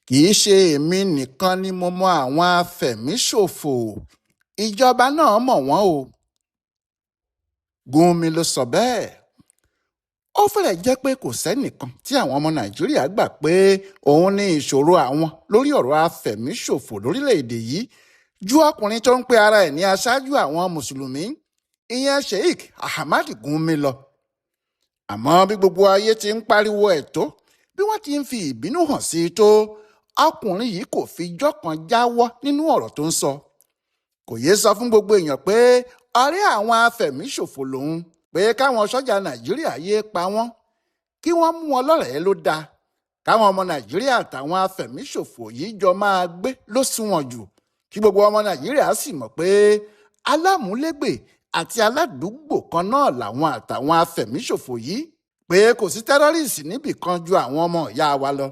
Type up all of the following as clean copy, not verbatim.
Kì í ṣe èmi nìkan ni mo mọ àwọn afẹ̀míṣòfò, ìjọba náà mọ̀ wọ́n o. Gúnmi ló sọ bẹ́ẹ̀. Ó fẹ́rẹ̀ jẹ́ pé kò sẹ́nìkan tí àwọn ọmọ Nàìjíríà gbà pé òun ní ìṣòro àwọn lórí ọ̀rọ̀ afẹ̀míṣòfò lórílẹ̀‐èdè yìí ju ọkùnrin tó ń pe ara ẹ̀ ní aṣáájú àwọn mùsùlùmí, ìyẹn Sheikh Ahmad Gumi lọ. Àmọ́ bí gbogbo ayé ti ń pariwo ẹ̀ tó, bí wọ́n ti ń fi ìbínú hàn sí i tó, ọkùnrin yìí kò fi jọ́ kan jáwọ́ nínú ọ̀rọ̀ tó ń sọ. Kò yéé sọ fún gbogbo èèyàn pé ọ̀rẹ́ àwọn afẹ̀míṣòfò lòun, pé káwọn sọ́jà Nàìjíríà yéé pa wọ́n, kí wọ́n mú wọn lọ́rẹ̀ẹ́ ló dáa, káwọn ọmọ Nàìjíríà àtàwọn afẹ̀míṣòfò yìí jọ máa gbé ló sunwọ̀n jù, kí gbogbo ọmọ Nàìjíríà sì mọ̀ pé alámúlégbè àti aládùúgbò kan náà làwọn àtàwọn afẹ̀míṣòfò yìí, pé kò sí tẹ́rọ́rìsì níbì kan ju àwọn ọmọ ìyá wa lọ.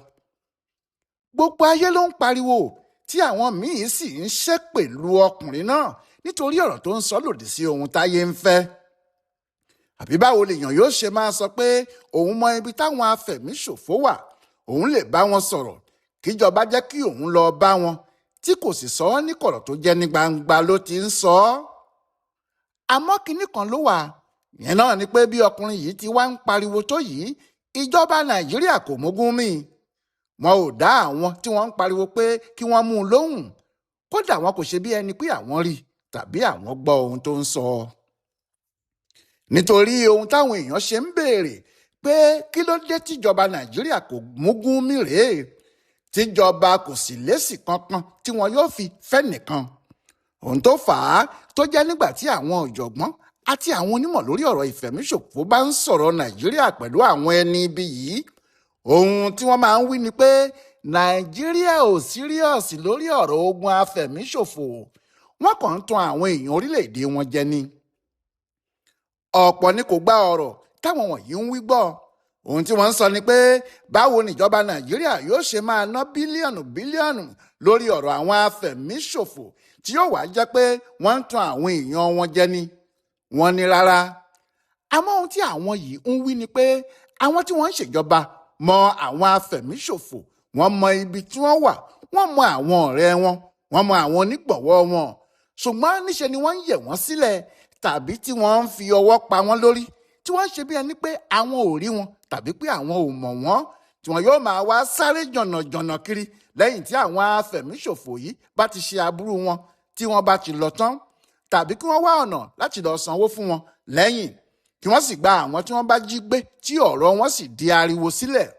Gbogbo ayé ló ń pariwo tí àwọn míín sì ń ṣépè lu ọkùnrin náà nítorí ọ̀rọ̀ tó ń sọ lòdì sí ohun táyé ń fẹ́. Àbí báwo lèèyàn yóò ṣe máa sọ pé òun mọ ibi táwọn afẹ̀míṣòfò wà, òun lè bá wọn sọ̀rọ̀, kíjọba jẹ́ kí òun lọ bá wọn, tí kò sì sọ ọ́ ní kọ̀rọ̀ tó jẹ́ ní gbangba ló ti ń sọ ọ́. Àmọ́ kinní kan ló wà, ìyẹn náà ni pé bí ọkùnrin yìí ti wá ń pariwo tó yìí, ìjọba Nàìjíríà kò mú Gúnmi. Wọn ò dá àwọn tí wọ́n ń pariwo pé kí wọ́n mú un lóhùn, kódà wọn kò ṣe bí ẹni pé àwọn rí tàbí àwọn gbọ́ ohun tó ń sọ. Nítorí ohun táwọn èèyàn ṣe ń béèrè pé kí ló dé tíjọba Nàìjíríà kò mú Gúnmi rèé, tíjọba kò sì lésì kankan tí wọn yóò fi fẹ́ nìkan. Ohun tó fà á tó jẹ́ nígbà tí àwọn ọ̀jọ̀gbọ́n àti àwọn onímọ̀ lórí ọ̀rọ̀ ìfẹ̀míṣòfò bá ń sọ̀rọ̀ Nàìjíríà pẹ̀lú àwọn ẹni ibi yìí, ohun tí wọ́n máa ń wí ni pé Nàìjíríà ò síríọ̀sì lórí ọ̀rọ̀ ogun afẹ̀míṣòfò, wọ́n kàn ń tan àwọn èèyàn orílẹ̀-èdè wọn jẹ ni. Ọ̀pọ̀ ni kò gba ọ̀rọ̀ táwọn wọ̀nyí ń wí gbọ́. Ohun tí wọ́n ń sọ ni pé báwo níjọba Nàìjíríà yóò ṣe máa ná bílíọ̀nù bílíọ̀nù lórí ọ̀rọ̀ àwọn afẹ̀míṣòfò tí yóò wá jẹ́ pé wọ́n ń tan àwọn èèyàn wọn jẹ ni. Wọ́n ní rárá. Àmọ́ ohun tí àwọn yìí ń wí ni pé àwọn tí wọ́n ń ṣèjọba mọ àwọn afẹ̀míṣòfò, wọ́n mọ ibi tí wọ́n wà, wọ́n mọ àwọn ọ̀rẹ́ wọn, wọ́n mọ àwọn onígbọ̀wọ́ wọn. Ṣùgbọ́n níṣe ni wọ́n ń yẹ̀ wọ́n sílẹ̀ tàbí tí wọ́n ń fi ọwọ́ pa wọ́n lórí, tí wọ́n ń ṣe bí ẹni pé àwọn ò rí wọn tàbí pé àwọn ò mọ̀ wọ́n, tí wọ́n yóò máa wá sáré jọ̀nàjọ̀nà kiri lẹ́yìn tí àwọn afẹ̀míṣòfò yìí bá ti ṣe aburú wọn tí wọ́n bá ti lọ tán, tàbí kí wọ́n wá ọ̀nà láti lọ sanwó fún wọn lẹ́yìn, kí wọ́n sì gba àwọn tí wọ́n bá jí gbé tí ọ̀rọ̀ wọn sì di ariwo sílẹ̀.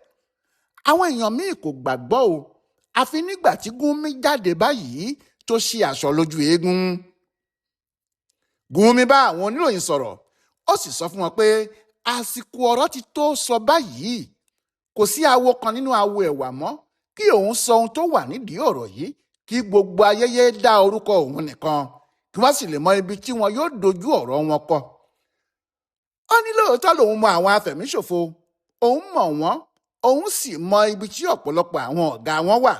Àwọn èèyàn míì kò gbàgbọ́ o, àfi nígbà tí Gúnmi jáde báyìí tó ṣí aṣọ lójú eégún. Gúnmi bá àwọn oníròyìn sọ̀rọ̀, ó sì sọ fún wọn pé àsìkò ọ̀rọ̀ ti tó sọ báyìí, kò sí awo kan nínú awo ẹ̀wà mọ́ kí òun sọ ohun tó wà nídìí ọ̀rọ̀ yìí, kí gbogbo ayẹyẹ dá orúkọ òun nìkan, kí wọ́n sì lè mọ ibi tí wọn yóò dojú ọ̀rọ̀ wọn kọ. Ó ní lóòótọ́ lòun mọ àwọn afẹ̀míṣòfò, òun mọ̀ wọ́n, òun sì mọ ibi tí ọ̀pọ̀lọpọ̀ àwọn ọ̀gá wọn wà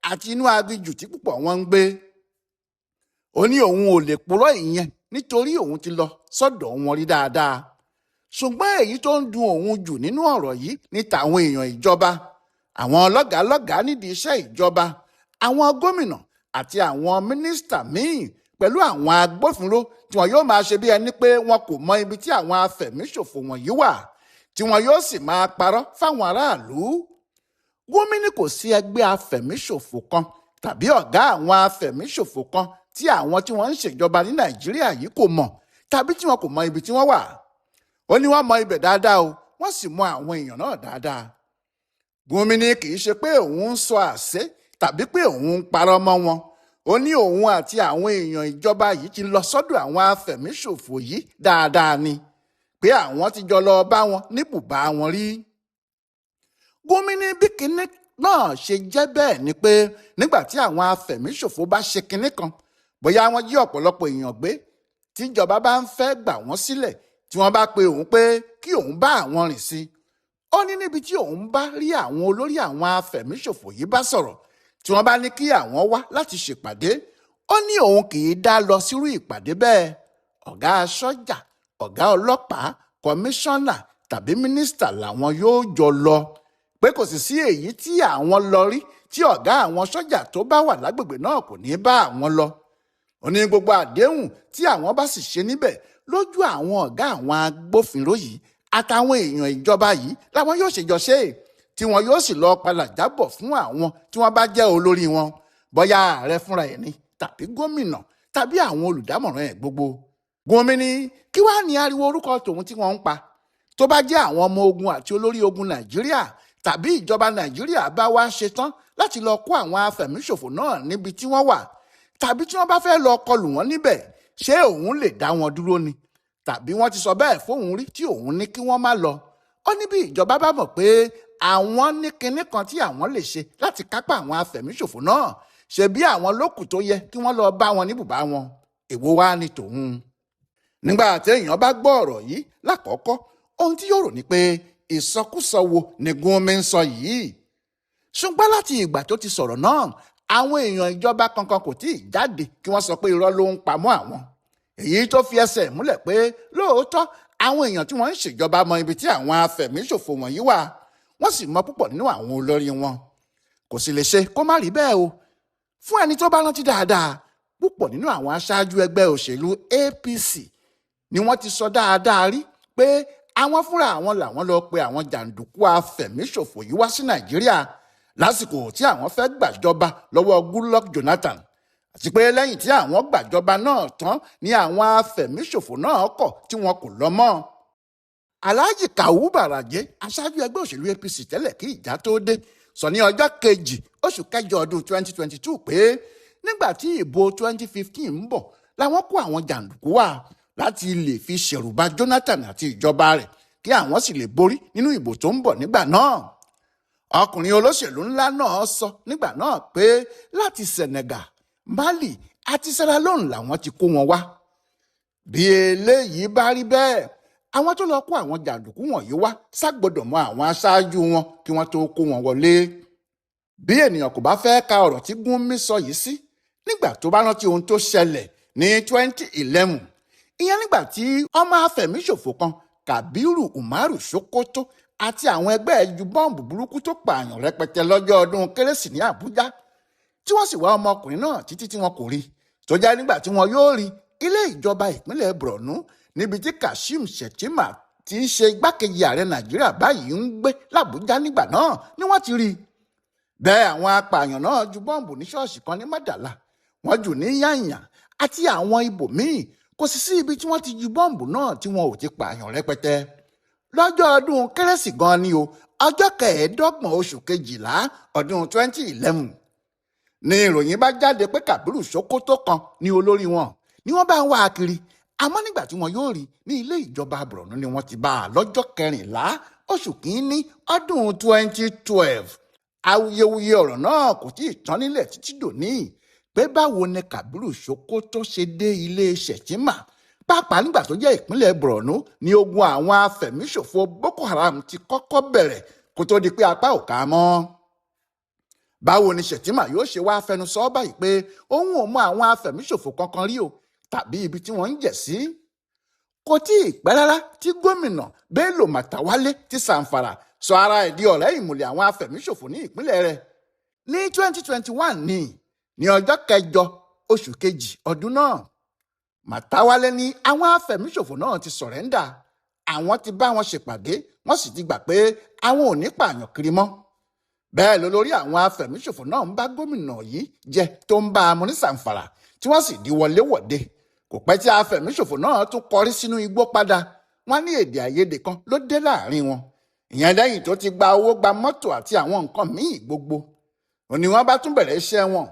àti inú aginjù tí púpọ̀ wọn ń gbé. Ó ní òun ò lè purọ́ ìyẹn nítorí òun ti lọ sọ́dọ̀ wọn rí dáadáa. Ṣùgbọ́n èyí tó ń dùn òun jù nínú ọ̀rọ̀ yìí ní tàwọn èèyàn ìjọba, àwọn lọ́gàálọ́gàá nídìí iṣẹ́ ìjọba, àwọn gómìnà àti àwọn mínísítà míì pẹ̀lú àwọn agbófinró tí wọn yóò máa ṣe bí ẹni pé wọn kò mọ ibi tí àwọn afẹ̀míṣòfò wọ̀nyí wà, tí wọn yóò sì máa parọ́ fáwọn aráàlú. Gúnmi ní kò sí ẹgbẹ́ afẹ̀míṣòfò kan tàbí ọ̀gá àwọn afẹ̀míṣòfò kan tí àwọn tí wọ́n ń ṣèjọba ní Nàìjíríà yìí kò mọ̀ tàbí tí wọn kò mọ ibi tí wọ́n wà. Ó ní wọ́n mọ ibẹ̀ dáadáa o, wọ́n sì mọ àwọn èèyàn náà dáadáa. Gúnmi ní kì í ṣe pé òun ń sọ àṣẹ tàbí pé òun ń parọ́ mọ́ wọn. Ó ní òun àti àwọn èèyàn ìjọba yìí ti lọ sọ́dọ̀ àwọn afẹ̀míṣòfò yìí dáadáa ni, pé àwọn ti jọ lọ bá wọn ní bùbá wọn rí. Gúnmi ní bí kinní náà ṣe jẹ́ bẹ́ẹ̀ ni pé nígbà tí àwọn afẹ̀míṣòfò bá ṣe kinní kan, bóyá wọ́n jí ọ̀pọ̀lọpọ̀ èèyàn gbé, tíjọba bá ń fẹ́ gbà wọ́n sílẹ̀, tí wọ́n bá pe òun pé kí òun bá àwọn rìn sí. Ó ní níbi tí òun bá rí àwọn olórí àwọn afẹ̀míṣòfò yìí bá sọ̀rọ̀, tí wọ́n bá ní kí àwọn wá láti ṣèpàdé, ó ní òun kì í dá lọ sírú ìpàdé bẹ́ẹ̀. Ọ̀gá sọ́jà, ọ̀gá ọlọ́pàá, kọmíṣánná tàbí mínísítà làwọn yóò jọ lọ, pé kò sì sí èyí tí àwọn lọ rí tí ọ̀gá àwọn sọ́jà tó bá wà lágbègbè náà kò ní bá àwọn lọ. Ó ní gbogbo àdéhùn tí àwọn bá sì ṣe níbẹ̀ lójú àwọn ọ̀gá àwọn agbófinró yìí àtàwọn èèyàn ìjọba yìí làwọn yóò ṣèjọ ṣe é, tí wọn yóò sì lọ padà jábọ̀ fún àwọn tí wọ́n bá jẹ́ olórí wọn, bóyá ààrẹ fúnra ẹ̀ ni tàbí gómìnà tàbí àwọn olùdámọ̀ràn ẹ̀ gbogbo. Gúnmi ní kí wàá ní ariwo orúkọ tòun tí wọ́n ń pa tó bá jẹ́ àwọn ọmọ ogun àti olórí ogun Nàìjíríà tàbí ìjọba Nàìjíríà bá wá ṣetán láti lọ kó àwọn afẹ̀míṣòfò náà níbi tí wọ́n wà tàbí tí wọ́n bá fẹ́ lọ kọlù wọ́n níbẹ̀, ṣé òun lè dá wọn dúró ni? Tàbí wọ́n ti sọ bẹ́ẹ̀ fóun rí tí òun ní kí wọ́n má lọ. Ó ní bí ìjọba bá mọ̀ pé àwọn ní kinní kan tí àwọn lè ṣe láti kápá àwọn afẹ̀míṣòfò náà, ṣe bí àwọn lókù tó yẹ kí wọ́n lọ bá wọn níbùbá wọn, èwo wá ní tòun? Nígbà téèyàn bá gbọ́ ọ̀rọ̀ yìí lákọ̀ọ́kọ́, ohun tí yóò rò ni pé ìsọkúsọ wo ni Gúnmi ń sọ yìí. Ṣùgbọ́n láti ìgbà tó ti sọ̀rọ̀ náà, àwọn èèyàn ìjọba kankan kò tí ì jáde kí wọ́n sọ pé irọ́ ló ń pamọ́ àwọn. Èyí tó fi ẹsẹ̀ múlẹ̀ pé lóòótọ́ àwọn èèyàn tí wọ́n ń ṣèjọba mọ ibi tí àwọn afẹ̀míṣòfò wọ̀nyí wà, wọ́n sì mọ púpọ̀ nínú àwọn olórí wọn. Kò sì lè ṣe kó má rí bẹ́ẹ̀ o. Fún ẹni tó bá rántí dáadáa, púpọ̀ nínú àwọn aṣáájú ẹgbẹ́ òṣèlú APC ni wọ́n ti sọ dáadáa rí pé àwọn fúnra àwọn làwọn lọ pe àwọn jàǹdùkú afẹ̀míṣòfò yìí wá sí Nàìjíríà lásìkò tí àwọn fẹ́ gbàjọba lọ́wọ́ Goodluck Jonathan, àti pé lẹ́yìn tí àwọn gbàjọba náà tán ni àwọn afẹ̀míṣòfò náà kọ̀ tí wọn kò lọ mọ́. Alhaji Kawu Baraje, aṣáájú ẹgbẹ́ òṣèlú APC tẹ́lẹ̀ kí ìjà tó dé, sọ ní ọjọ́ kejì oṣù kẹjọ ọdún 2022 pé nígbà tí ìbò 2015 ń bọ̀ làwọn kó àwọn jàǹdùkú wá láti lè fi ṣẹ̀rùba Jonathan àti ìjọba rẹ̀ kí àwọn sì lè borí nínú ìbò tó ń bọ̀ nígbà náà. Ọkùnrin olóṣèlú ńlá náà sọ nígbà náà pé láti Senegal, Mali àti Sierra Leone làwọn ti kó wọn wá. Bí eléyìí bá rí bẹ́ẹ̀, àwọn tó lọ kó àwọn jàǹdùkú wọ̀nyí wá ṣàgbọ́dọ̀ mọ àwọn aṣáájú wọn kí wọ́n tó kó wọn wọlé. Bí ènìyàn kò bá fẹ́ ka ọ̀rọ̀ tí Gúnmi sọ yìí sí, nígbà tó bá rántí ohun tó ṣẹlẹ̀ ní 2011, ìyẹn nígbà tí ọmọ afẹ̀míṣòfò kan Kabiru Umaru Sokoto àti àwọn ẹgbẹ́ ju bọ́ǹbù burúkú tó pààyàn rẹpẹtẹ lọ́jọ́ ọdún kérésì ní Àbújá, tí wọ́n sì wá ọmọkùnrin náà títí tí wọn kò rí, tó jẹ́ nígbà tí wọn yóò rí ilé ìjọba ìpínlẹ̀ Borno níbi tí Kashim Shettima ti ń ṣe igbákejì ààrẹ Nàìjíríà báyìí ń gbé l'Àbújá nígbà náà ni wọ́n ti rí i. Bẹ́ẹ̀ àwọn apààyàn náà ju bọ́ǹbù ní ṣọ́ọ̀ṣì kan ní Mádàlá, wọ́n jù ní Yànyàn àti àwọn ibòmíì. Kò sì sí ibi tí wọ́n ti ju bọ́ǹbù náà tí wọn ò ti pààyàn rẹpẹtẹ. Lọ́jọ́ ọdún kérésì gan ni o, ọjọ́ kẹẹ̀ẹ́dọ́gbọ̀n oṣù kejìlá ọdún 2011 ni ìròyìn bá jáde pé Kabiru Sokoto kan ní olórí wọn ni wọ́n bá ń wá a kiri. Àmọ́ nígbà tí wọn yóò rí ní ilé ìjọba Borno ni wọ́n ti bá a lọ́jọ́ kẹrìnlá oṣù kínní ọdún 2012. Awuyewuye ọ̀rọ̀ náà kò tí ì tán nílẹ̀ títí dòní pé báwo ni Kabiru Sokoto ṣe dé ilé Shettima, pàápàá nígbà tó jẹ́ ìpínlẹ̀ Borno ni ogun àwọn afẹ̀míṣòfò Boko Haram ti kọ́kọ́ bẹ̀rẹ̀ kó tó di pé apá ò ká mọ́. Báwo ni Shettima yóò ṣe wá fẹnu sọ báyìí pé òun ò mọ àwọn afẹ̀míṣòfò kankan rí o tàbí ibi tí wọ́n ń jẹ̀ sí? Kò tí ì pẹ́ rárá tí gómìnà Bello Matawalle ti Zamfara sọ ara ẹ̀ di ọ̀rẹ́ ìmùlẹ̀ àwọn afẹ̀míṣòfò ní ìpínlẹ̀ rẹ̀. Ní 2021 ní ọjọ́ kẹjọ oṣù kejì ọdún náà, Matawalle ní àwọn afẹ̀míṣòfò náà ti sọ̀rẹ́ńdà, àwọn ti bá wọn ṣèpàdé, wọ́n sì ti gbà pé àwọn ò ní pààyàn kiri mọ́. Bẹ́ẹ̀ ló lórí àwọn afẹ̀míṣòfò náà ń bá gómìnà yìí jẹ tó ń bá a mú ní Zamfara tí wọ́n sì di wọléwọ̀de. Kò pẹ́ tí afẹ̀míṣòfò náà tún kọrí sínú igbó padà, wọ́n ní èdè àìyedè kan ló dé láàrin wọn. Ìyẹn lẹ́yìn tó ti gba owó, gba mọ́tò àti àwọn nǹkan míì gbogbo. Ó ní wọ́n bá tún bẹ̀rẹ̀ iṣẹ́ wọn.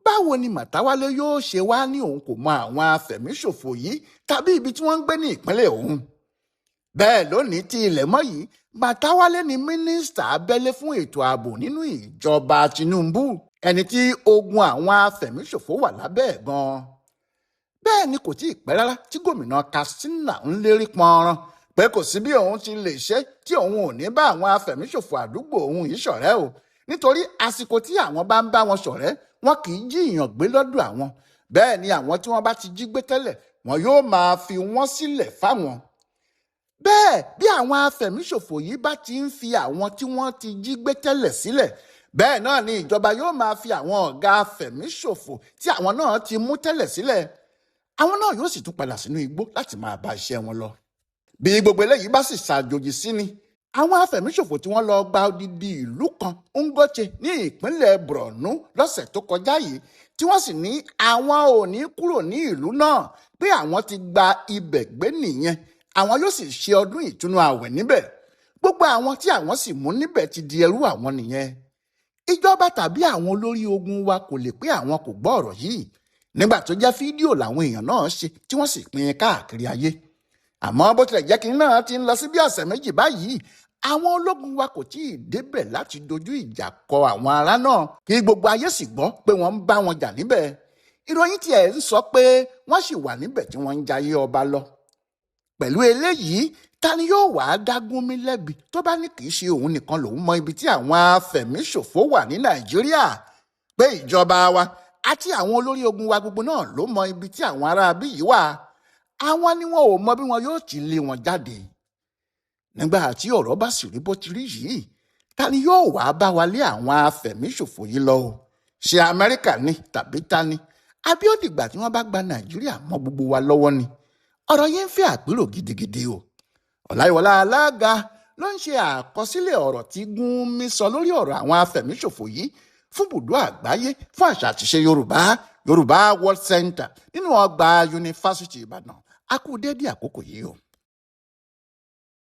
Báwo ni Matawalle yóò ṣe wá ní òun kò mọ àwọn afẹ̀míṣòfò yìí tàbí ibi tí wọ́n ń gbé ní ìpínlẹ̀ òun? Bẹ́ẹ̀ lónìí tí ilẹ̀ mọ́ yìí, Matawalle ni mínísítà abẹ́lé fún ètò ààbò nínú ìjọba Tinubu, ẹni tí ogun àwọn afẹ̀míṣòfò wà lábẹ́ ẹ̀ gan-an. Bẹ́ẹ̀ ni kò tí ì pẹ́ rárá tí gómìnà Katsina ń lérí pọnran pé kò sí bí òun ti lè ṣe tí òun ò ní bá àwọn afẹ̀míṣòfò àdúgbò òun yìí ṣọ̀rẹ́ o, nítorí àsìkò tí àwọn bá ń bá wọn ṣọ̀rẹ́ wọn kì í jí ìyàn gbé lọ́dọ̀ àwọn. Bẹ́ẹ̀ ni àwọn tí wọ́n bá ti jí gbé tẹ́lẹ̀ wọn yóò máa fi wọ́n sílẹ̀ fáwọn. Bẹ́ẹ̀ bí àwọn afẹ̀míṣòfò yìí bá ti ń fi àwọn tí wọ́n ti jí gbé tẹ́lẹ̀ sílẹ̀, Bẹ́ẹ̀ náà ni ìjọba yóò máa fi àwọn ọ̀gá afẹ̀míṣòfò tí àwọn náà ti mú tẹ́lẹ̀ sílẹ̀. Àwọn náà yóò sì tún padà sínú igbó láti máa bá iṣẹ́ wọn lọ. Bí gbogbo eléyìí bá sì ṣàjòjì sí ni, àwọn afẹ̀míṣòfò tí wọ́n lọ gba odidi ìlú kan Ngoche ní ìpínlẹ̀ Borno lọ́sẹ̀ tó kọjá yìí, tí wọ́n sì ní àwọn ò ní kúrò ní ìlú náà, pé àwọn ti gba ibẹ̀ gbé nìyẹn, àwọn yóò sì ṣe ọdún ìtúnu ààwẹ̀ níbẹ̀. Gbogbo àwọn tí àwọn sì mú níbẹ̀ ti di ẹrú àwọn nìyẹn. Ìjọba tàbí àwọn olórí ogun wa kò lè pé àwọn kò gbọ́ ọ̀rọ̀ yìí nígbà tó jẹ́ fídíò làwọn èèyàn náà ṣe tí wọ́n sì pín in káàkiri ayé. Àmọ́ bó tilẹ̀ jẹ́ kí náà ti ń lọ sí bí ọ̀sẹ̀ méjì báyìí, àwọn ológun wa kò tí ì débẹ̀ láti dojú ìjà kọ àwọn ará náà kí gbogbo ayé sì gbọ́ pé wọ́n ń bá wọn jà níbẹ̀. Ìròyìn tiẹ̀ ń sọ pé wọ́n sì wà níbẹ̀ tí wọ́n ń jayé ọba lọ. Pẹ̀lú eléyìí, ta ni yóò wàá dá Gúnmi lẹ́bi tó bá ní kì í ṣe òun nìkan lòun mọ ibi tí àwọn afẹ̀míṣòfò wà ní Nàìjíríà, pé ìjọba wa àti àwọn olórí ogun wa gbogbo náà ló mọ ibi tí àwọn aráabí yìí wà? Àwọn ni wọn ò mọ bí wọn yóò ti lé wọn jáde. Nígbà tí ọ̀rọ̀ bá sì rí bó ti rí yìí, ta ni yóò wàá bá wa lé àwọn afẹ̀míṣòfò yìí lọ o? Ṣé Amẹ́ríkà ni tàbí ta ni? Àbí ó dìgbà tí wọ́n bá gba Nàìjíríà mọ́ gbogbo wa lọ́wọ́ ni? Ọ̀rọ̀ yìí ń fẹ́ àpérò gidigidi o. Ọláyíwọlá Alága ló ń ṣe àkọsílẹ̀ ọ̀rọ̀ tí Gúnmi sọ lórí ọ̀rọ̀ àwọn afẹ̀míṣòfò yìí fún bùdó àgbáyé fún àṣà àtiṣe Yorùbá, Yorùbá World Center, nínú ọgbà Yunifásítì Ìbàdàn. A kú déédéé àkókò yìí o.